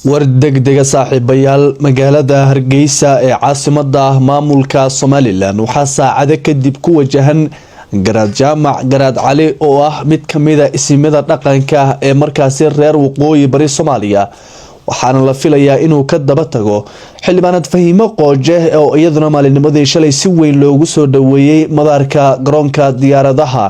War degdega, saaxiibayaal. Magaalada Hargeysa ee caasimada maamulka Somaliland waxaa saacado kadib ku wajahan Garaad Jaamac Garaad Cali, oo ah mid kamida isimada dhaqanka ee markaasi reer Waqooyi Bari Soomaaliya. Waxaana la filayaa inuu ka daba tago xildhibaanad Fahiimo Qooje, oo iyaduna maalinimadii shalay si weyn loogu soo dhaweeyey madaarka garoonka diyaaradaha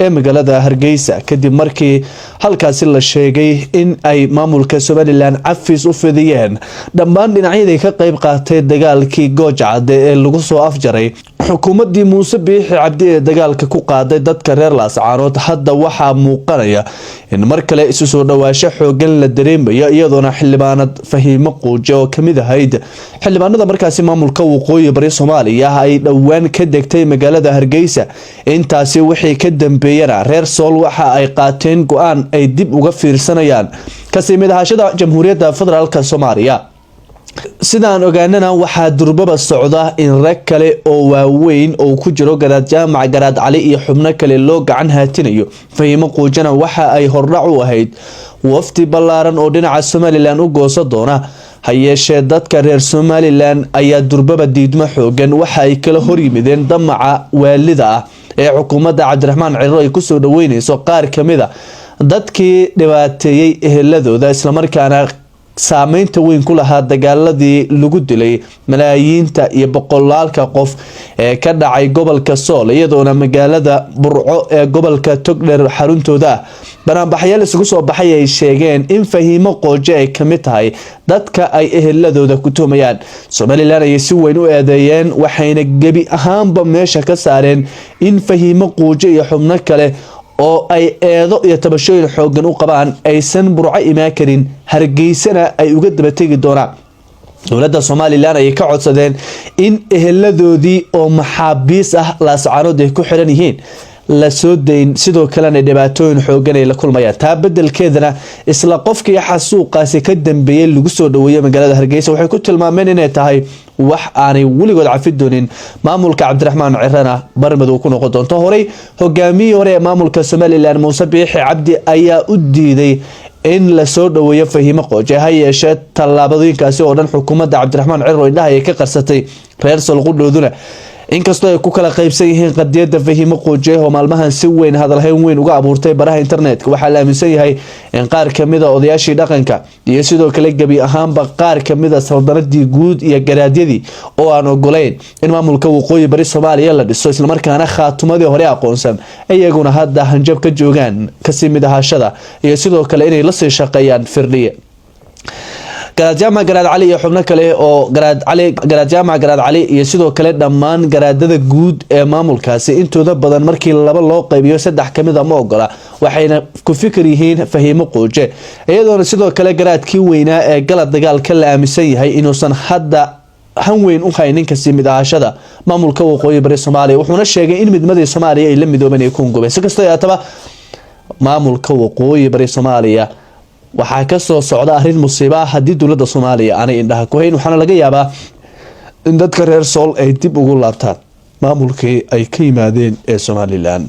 ee magaalada Hargeysa, kadib markii halkaasi la sheegay in ay maamulka Somaliland cafis u fidiyeen dhammaan dhinacyadii ka qeyb qaatay dagaalkii Goojacade ee lagu soo afjaray xukuumadii Muuse Biixi Cabdi ee dagaalka ku qaaday dadka reer Laascaanood. Hadda waxaa muuqanaya in mar kale isu soo dhawaasho xoogan la dareemayo, iyadoona xildhibaanad Fahiimo Quuje, oo kamid ahayd xildhibaanada markaasi maamulka Waqooyi Bari Soomaaliya, ay dhowaan ka degtay magaalada Hargeysa. Intaasi wixii ka dambeeyana, reer Sool waxa ay qaateen go-aan ay dib uga fiirsanayaan kasii mid ahaashada Jamhuuriyadda Federaalka Soomaaliya. Sidaan ogaanana, waxaa durbaba socda in rag kale oo waaweyn oo ku jiro Garaad Jaamac Garaad Cali iyo xubno kale loo gacan haatinayo. Fahiimo Quujana waxa ay hordhac u ahayd wafdi ballaaran oo dhinaca Somaliland u goosan doona. Ha yeeshee, dadka reer Somaliland ayaa durbaba diidmo xoogan waxa ay kala horyimideen damaca waalida ah ee xukuumadda Cabdiraxmaan Ciro ay kusoo dhaweyneyso qaar kamid a dadkii dhibaateeyey eheladooda, islamarkaana saameynta weyn ku lahaa dagaaladii lagu dilay malaayiinta iyo boqolaalka qof ee ka dhacay gobolka Sool. Iyadoona magaalada Burco ee gobolka Togdheer xaruntooda ah banaanbaxyaal isugu soo baxay ay sheegeen in Fahiimo Qooje ay kamid tahay dadka ay eheladooda ku tuhmayaan. Somaliland ayay si weyn u eedeeyeen, waxayna gebi ahaanba meesha ka saareen in Fahiimo Quuje iyo xubno kale oo ay eedo iyo tabashooyin xoogan u qabaan aysan Burco imaan karin, Hargeysana ay uga daba tegi doonaan. Dowladda Somaliland ayay ka codsadeen in eheladoodii oo maxaabiis ah Laascaanood ay ku xiran yihiin la soo dayn, sidoo kalena dhibaatooyin xoogan ay la kulmayaan. Taa bedelkeedana isla qofkii xasuuqaasi ka dambeeyey lagu soo dhaweeyey magaalada Hargeysa waxay ku tilmaameen inay tahay wax aanay weligood cafi doonin, maamulka Cabdiraxmaan Cirana barmadow ku noqon doonto. Horey hogaamiyihii hore ee maamulka Somaliland, Muuse Biixi Cabdi, ayaa u diiday in lasoo dhaweeyo Fahiimo Qooje. Ha yeeshee, tallaabadooyinkaasi oo dhan xukuumadda Cabdiraxmaan Ciro indhaha ay ka qarsatay. Reer Solqudhooduna, inkastoo ay ku kala qaybsan yihiin qadiyada Fahiimo Quuje oo maalmahan si weyn hadalhayn weyn uga abuurtay baraha internetka, waxaa la aaminsan yahay in qaar kamida odayaashii dhaqanka iyo sidoo kale gebi ahaanba qaar kamida saldanadii guud iyo garaadyadii oo aan ogolayn in maamulka Waqooyi Bari Soomaaliya la dhiso, islamarkaana khaatumadii hore aqoonsan, iyaguna hadda hanjab ka joogaan kasii mid ahaashada iyo sidoo kale inay lasii shaqeeyaan Firdhiye. Garaad Jaamac Garaad Cali iyo xubno kale oo Garaad Cali, Garaad Jaamac Garaad Cali iyo sidoo kale dhammaan garaadada guud ee maamulkaasi intooda badan, markii laba loo qaybiyo saddex kamid a, ma ogola, waxayna ku fikir yihiin Fahiimo Quuje. Iyadoona sidoo kale garaadkii weynaa ee gala dagaalka la aaminsan yahay inuusan hadda han weyn u haynin kasii mid ahaashada maamulka Waqooyi Bari Soomaaliya, wuxuuna sheegay in midnimadii Soomaaliya ay la midoobeen ay ku hungubeen. Si kastoo haataba, maamulka Waqooyi Bari Soomaaliya waxaa kasoo socda arrin musiiba ah haddii dowladda Soomaaliya aanay indhaha ku hayn, waxaana laga yaabaa in dadka reer Sool ay dib ugu laabtaan maamulkii ay ka yimaadeen ee Somaliland.